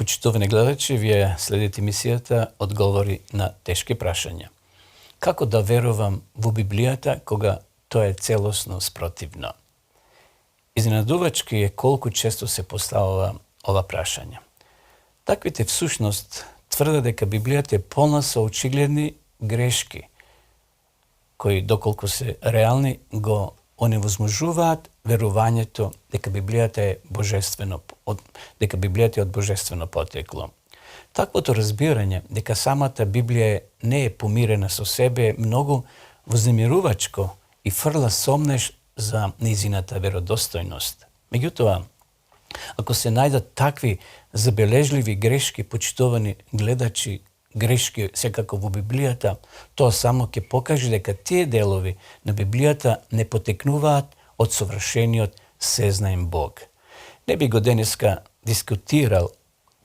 Почитувани гледачи, вие следите емисијата Одговори на тешки прашања. Како да верувам во Библијата кога тоа е целосно спротивно? Изненадувачки е колку често се поставува ова прашање. Таквите всушност тврдат дека Библијата е полна со очигледни грешки, кои доколку се реални го оневозможуваат верувањето дека Библијата е од божествено потекло. Таквото разбирање дека самата Библија не е помирена со себе е многу вознемирувачко и фрла сомнеш за нејзината веродостојност. Меѓутоа, ако се најдат такви забележливи грешки, почитувани гледачи, грешки секако во Библијата, тоа само ќе покаже дека тие делови на Библијата не потекнуваат од совршениот сезнаем Бог. Не би го денеска дискутирал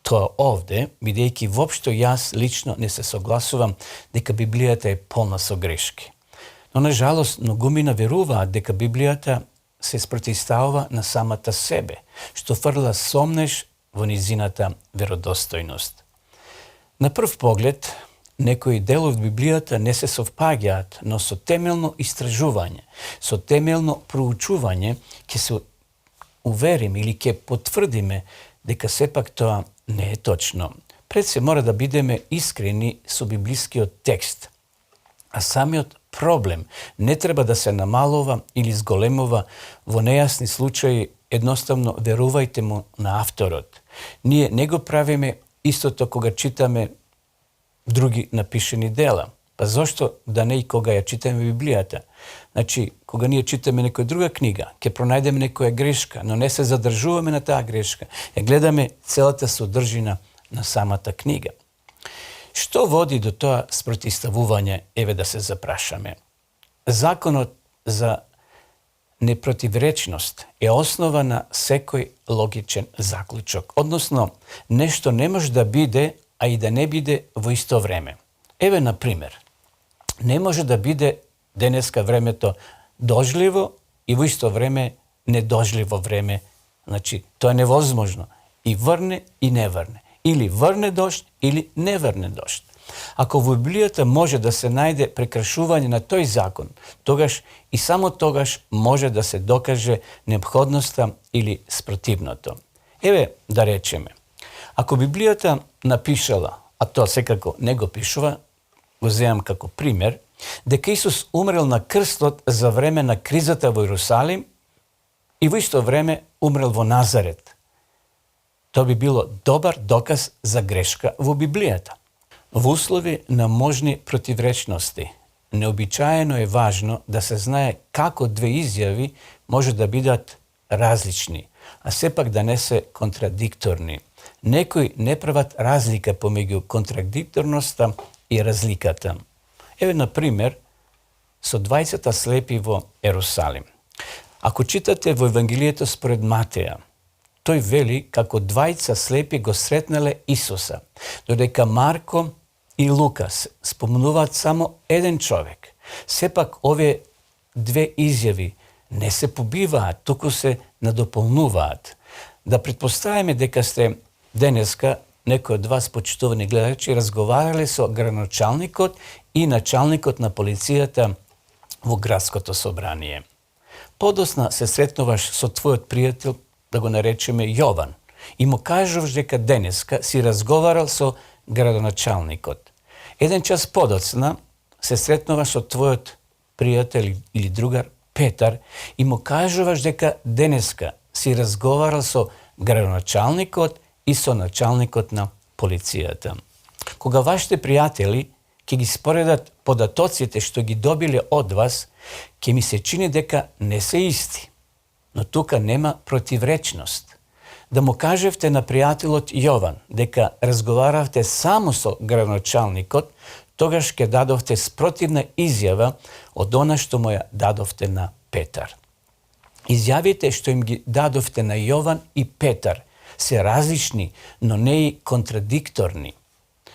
тоа овде, бидејќи воопшто јас лично не се согласувам дека Библијата е полна со грешки. Но на жалост многумина веруваат дека Библијата се спротивставува на самата себе, што фрла сомнеш во низината веродостојност. На прв поглед, некои делови од Библијата не се совпаѓаат, но со темелно истражување, со темелно проучување ќе се увериме или ќе потврдиме дека сепак тоа не е точно. Пред се мора да бидеме искрени со библискиот текст, а самиот проблем не треба да се намалува или зголемува во нејасни случаи, едноставно верувајте му на авторот. Ние не го правиме истото кога читаме други напишени дела. Па зошто да не и кога ја читаме Библијата? Значи, кога ние читаме некоја друга книга, ќе пронајдеме некоја грешка, но не се задржуваме на таа грешка. Ја гледаме целата содржина на самата книга. Што води до тоа спротивставување, еве да се запрашаме? Законот за непротивречност е основа на секој логичен заклучок. Односно, нешто не може да биде, а и да не биде во исто време. Еве, на пример, не може да биде денеска времето дожливо и во исто време недожливо време. Значи, тоа е невозможно. И врне и не врне. Или врне дожд, или не врне дожд. Ако во Библијата може да се најде прекршување на тој закон, тогаш и само тогаш може да се докаже неопходноста или спротивното. Еве да речеме, ако Библијата напишала, а тоа секако не го пишува, го земам како пример, дека Исус умрел на крстот за време на кризата во Иерусалим и во исто време умрел во Назарет. Тоа би било добар доказ за грешка во Библијата. Во услови на можни противречности, необичаено е важно да се знае како две изјави може да бидат различни, а сепак да не се контрадикторни. Некои не прават разлика помеѓу контрадикторноста и разликата. Еве, на пример, со двајцата слепи во Ерусалим. Ако читате во Евангелието според Матеја, тој вели како двајца слепи го сретнале Исуса, додека Марко и Лукас спомнуваат само еден човек. Сепак овие две изјави не се побиваат, туку се надополнуваат. Да предпоставиме дека сте денеска некој од вас, почитувани гледачи, разговарале со градоначалникот и началникот на полицијата во градското собрание. Подосна се сретнуваш со твојот пријател, да го наречеме Јован, и му кажуваш дека денеска си разговарал со градоначалникот. Еден час подоцна се сретнуваш со твојот пријател или другар Петар и му кажуваш дека денеска си разговарал со градоначалникот и со началникот на полицијата. Кога вашите пријатели ќе ги споредат податоците што ги добиле од вас, ќе ми се чини дека не се исти. Но тука нема противречност. Да му кажевте на пријателот Јован дека разговаравте само со градоначалникот, тогаш ќе дадовте спротивна изјава од она што му ја дадовте на Петар. Изјавите што им ги дадовте на Јован и Петар се различни, но не и контрадикторни.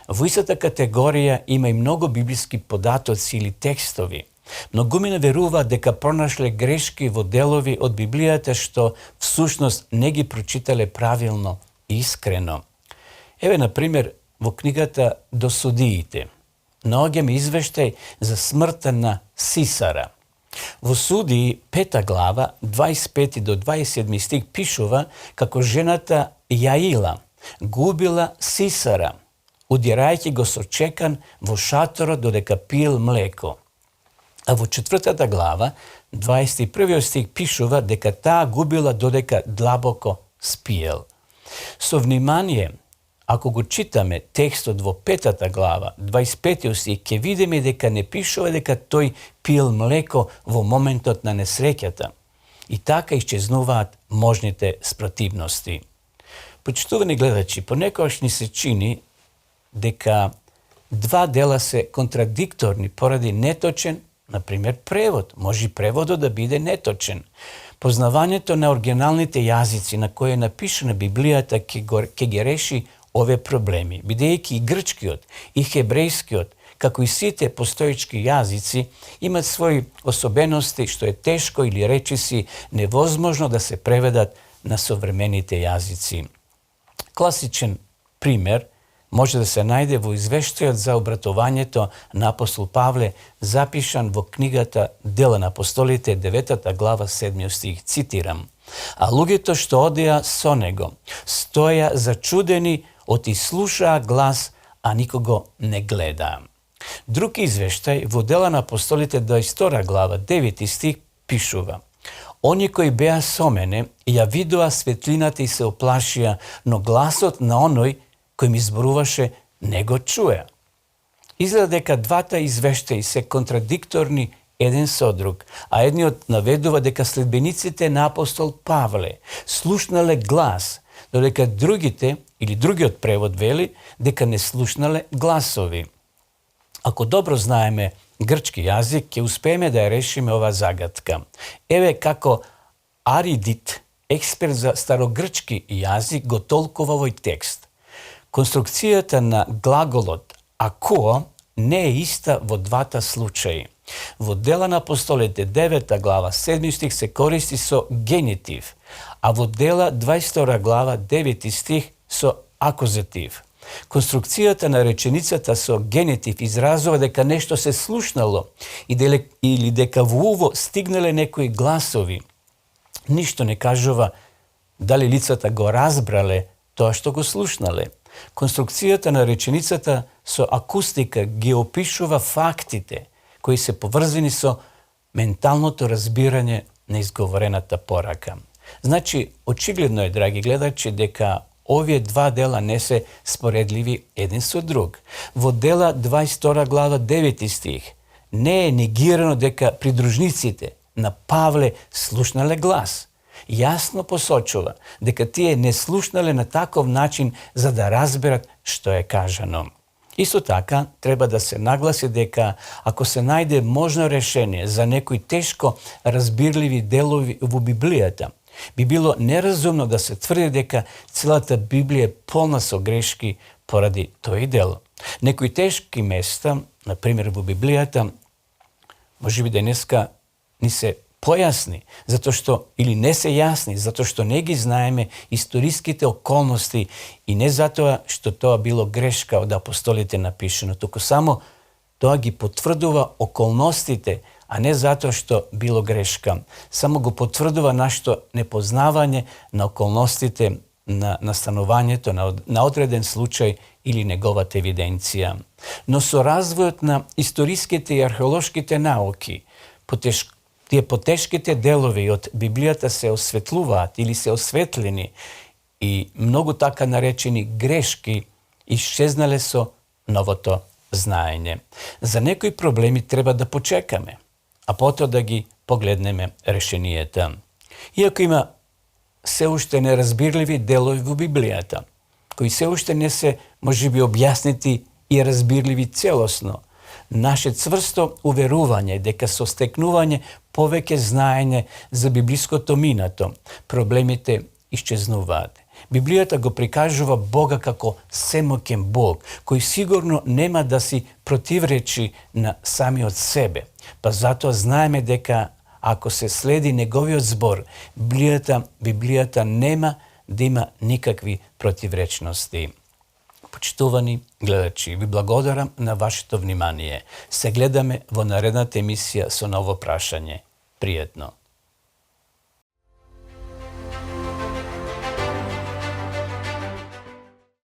Во истата категорија има и многу библиски податоци или текстови. Многумина веруваат дека пронашле грешки во делови од Библијата што всушност не ги прочитале правилно и искрено. Еве, на пример, во книгата До судиите наоѓаме извештај за смртта на Сисара. Во Судии 5 глава, 25 до 27 стих пишува како жената Јаила го убила Сисара, удирајќи го со чекан во шаторот додека пиел млеко. А во 4 глава, 21 стих пишува дека таа губила додека длабоко спиел. Со внимание, ако го читаме текстот во 5 глава, 25 стих, ќе видиме дека не пишува дека тој пиел млеко во моментот на несреќата. И така исчезнуваат можните спротивности. Почитувани гледачи, понекогаш ни се чини дека два дела се контрадикторни поради неточен, например, превод. Може преводот да биде неточен. Познавањето на оригиналните јазици на кои е напишана Библијата ќе ги реши овие проблеми, бидејќи и грчкиот, и хебрејскиот, како и сите постоечки јазици, имат своји особености што е тешко или речиси невозможно да се преведат на современите јазици. Класичен пример може да се најде во извештајот за обратувањето на апостол Павле, запишан во книгата Дела на апостолите, 9 глава, 7 стих, цитирам: „А луѓето што одеа со него, стоја зачудени, оти слушаа глас, а никого не гледаа.“ Друг извештај во Дела на апостолите, 22 глава, 9 стих, пишува: „Они кои беа со мене, ја видоа светлината и се оплашија, но гласот на оној кој ми зборуваше не го чуја.“ Изгледа дека двата извештаи се контрадикторни еден со друг, а едниот наведува дека следбениците на апостол Павле слушнале глас, додека другите, или другиот превод вели, дека не слушнале гласови. Ако добро знаеме грчки јазик, ќе успееме да ја решиме ова загадка. Еве како Аридит, експерт за старогрчки јазик, го толкува овој текст. Конструкцијата на глаголот «ако» не е иста во двата случаи. Во Дела на апостолите 9 глава 7 стих се користи со генитив, а во Дела 22 глава 9 стих со акузатив. Конструкцијата на реченицата со генитив изразува дека нешто се слушнало или дека во уво стигнале некои гласови. Ништо не кажува дали лицата го разбрале тоа што го слушнале. Конструкцијата на реченицата со акустика ги опишува фактите кои се поврзани со менталното разбирање на изговорената порака. Значи, очигледно е, драги гледачи, дека овие два дела не се споредливи еден со друг. Во Дела 22 глава 9 стих не е негирано дека придружниците на Павле слушнале глас. Јасно посочува дека тие не слушнале на таков начин за да разберат што е кажано. Исто така, треба да се нагласи дека ако се најде можно решение за некои тешко разбирливи делови во Библијата, би било неразумно да се тврди дека целата Библија е полна со грешки поради тој дел. Некои тешки места, например во Библијата, можеби денеска ни се појасни, затоа што или не се јасни, затоа што не ги знаеме историските околности и не затоа што тоа било грешка од апостолите напишено, туку само тоа ги потврдува околностите, а не затоа што било грешка. Само го потврдува нашето непознавање на околностите на настанувањето на одреден случај или неговата евиденција. Но со развојот на историските и археолошките науки, тие потешките делови од Библијата се осветлуваат или се осветлени и многу така наречени грешки исчезнале со новото знаење. За некои проблеми треба да почекаме, а потоа да ги погледнеме решенијата. Иако има се уште неразбирливи делови во Библијата, кои се уште не се можеби објаснети и разбирливи целосно, наше цврсто уверување дека со стекнување повеќе знаење за библиското минато, проблемите исчезнуваат. Библијата го прикажува Бога како семоќен Бог, кој сигурно нема да си противречи на самиот себе. Па затоа знаеме дека ако се следи неговиот збор, Библијата нема да има никакви противречности. Почитувани гледачи, ви благодарам на вашето внимание. Се гледаме во наредната емисија со ново прашање. Пријатно!